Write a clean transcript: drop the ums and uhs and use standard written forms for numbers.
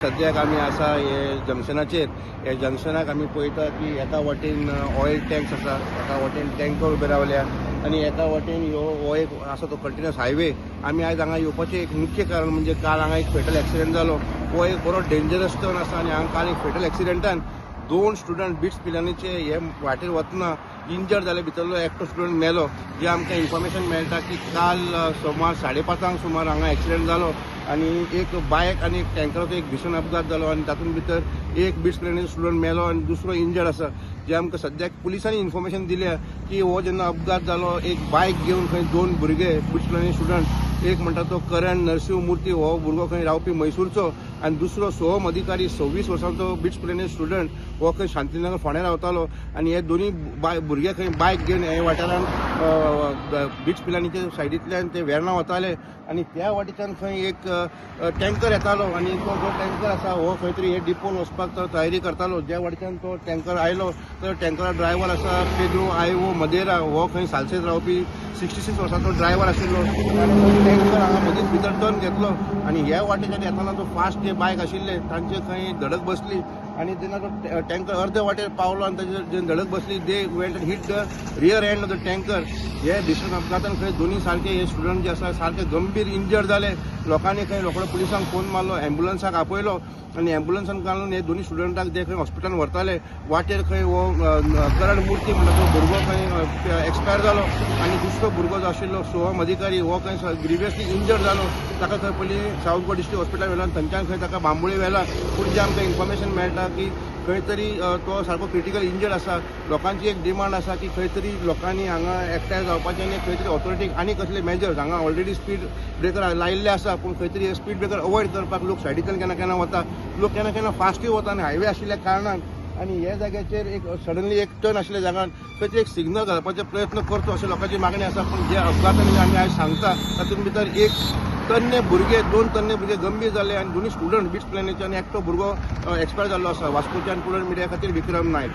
सद्याक आमी आसा हे जंक्शनाचेर. हे जंक्शनाक आमी पळयता की एका वाटेन ऑयल टँक्स आसा, एका वाटेन टँकर उबे रावल्या आनी एका वाटेन ह्यो हो एक आसा तो कंटिन्युअस हायवे. आमी आयज हांगा येवपाचें एक मुख्य कारण म्हणजे काल हांगा एक फेटल एक्सिडंट जालो. हो एक बरो डेंजरस टर्न आसा आनी हांगा काल एक फेटल एक्सिडंटान दोन स्टुडंट बिट्स पिलानीचे हे वाटेर वतना इंजर्ड जाले. भितरलो एकटो स्टुडंट मेलो. जे आमकां इन्फॉर्मेशन मेळटा की काल सुमार 5:30 सुमार हांगा एक्सिडंट जालो आनी एक बायक आनी एक टँकराचो एक भीषण अपघात जालो आनी तातूंत भितर एक बिट्स पिलानीचो स्टुडंट मेलो आनी दुसरो इंजर्ड आसा. जे आमकां सद्याक पुलिसांनी इन्फॉर्मेशन दिल्या की हो जेन्ना अपघात जालो, एक बायक घेवन खंय दोन भुरगे बिट्स पिलानी स्टुडंट, एक म्हणटा तो करण नरसिंह मूर्ती, हो भुरगो खंय रावपी मैसूरचो, आनी दुसरो सोहम अधिकारी, 26 वर्सांचो बिट्स पिलानी स्टुडंट, हो खंय शांतीनगर फोंड्या रावतालो. आनी हे दोनी भुरगे खंय बायक घेवन हे वाठारान बिट्स पिलानीच्या सायडींतल्यान ते वेर्णा वताले आनी त्या वाटेच्यान खंय एक टँकर येतालो आनी तो जो टँकर आसा हो खंय तरी हे डिपोन वचपाक तो तयारी करतालो. ज्या वाटेच्यान तो टँकर आयलो तर टँकरा ड्रायव्हर आसा पेद्रो आयवो मदेरा, हो खंय सालसेत रावपी 66 वर्सांचो ड्रायव्हर आशिल्लो आनी तो टँकर हांगा मदींच भितर टर्न घेतलो आनी ह्या वाटेच्यान येताना तो फास्ट जे बायक आशिल्ले तांचे खंय धडक बसली आनी जेन्ना तो टँकर अर्दे वाटेर पावलो आनी ताजेर जेन्ना धडक बसली, they went and hit the rear end of the tanker. हे भीषण अपघातान खंय दोनी सारके हे स्टुडंट जे आसा सारके गंभीर इंजर्ड जाले. लोकांनी खंय रोखडो पुलिसांक फोन मारलो, एम्बुलन्साक आपयलो आनी एम्बुलन्सान घालून हे दोनी स्टुडंटाक ते खंय हॉस्पिटलान व्हरताले. वाटेर खंय हो करण मूर्ती म्हणटा तो भुरगो खंय एक्सपायर जालो आनी दुसरो भुरगो जो आशिल्लो सोहम अधिकारी हो खंय ग्रिवियसली इंजर्ड जालो. ताका खंय पयलीं सावथ गोवा डिस्ट्रिक्ट हॉस्पिटलान व्हेलो आनी थंयच्यान खंय ताका बांबोळे व्हेला. पूण जे आमकां इन्फॉर्मेशन मेळटा की खंय तरी तो सारको क्रिटिकल इंजर्ड आसा. लोकांची एक डिमांड आसा की खंय तरी लोकांनी हांगा एकठांय जावपाचें आनी खंय तरी ऑथॉरिटीक आनी कसले मेजर्स, हांगा ऑलरेडी स्पीड ब्रेकर लायिल्ले आसा पूण खंय तरी स्पीड ब्रेकर अवॉयड करपाक लोक सायडींतल्यान केन्ना केन्ना वता, लोक केन्ना केन्ना फास्टूय वता आनी हायवे आशिल्ल्या कारणान आनी ह्या जाग्याचेर एक सडनली एक टर्न आशिल्ल्या जाग्यान खंय तरी एक सिग्नल घालपाचो प्रयत्न करचो अशें लोकांची मागणी आसा. पूण जे अपघातांनी आमी आयज सांगता तातूंत भितर एक तन्ने भुरगे, दोन तन्ने भुरगे गंभीर जाले आनी दोनी स्टुडंट बिट्स पिलानीचे आनी एकटो भुरगो एक्सपायर जाल्लो आसा. वास्कोच्यान प्रुडंट मिडिया खातीर विक्रम नायक.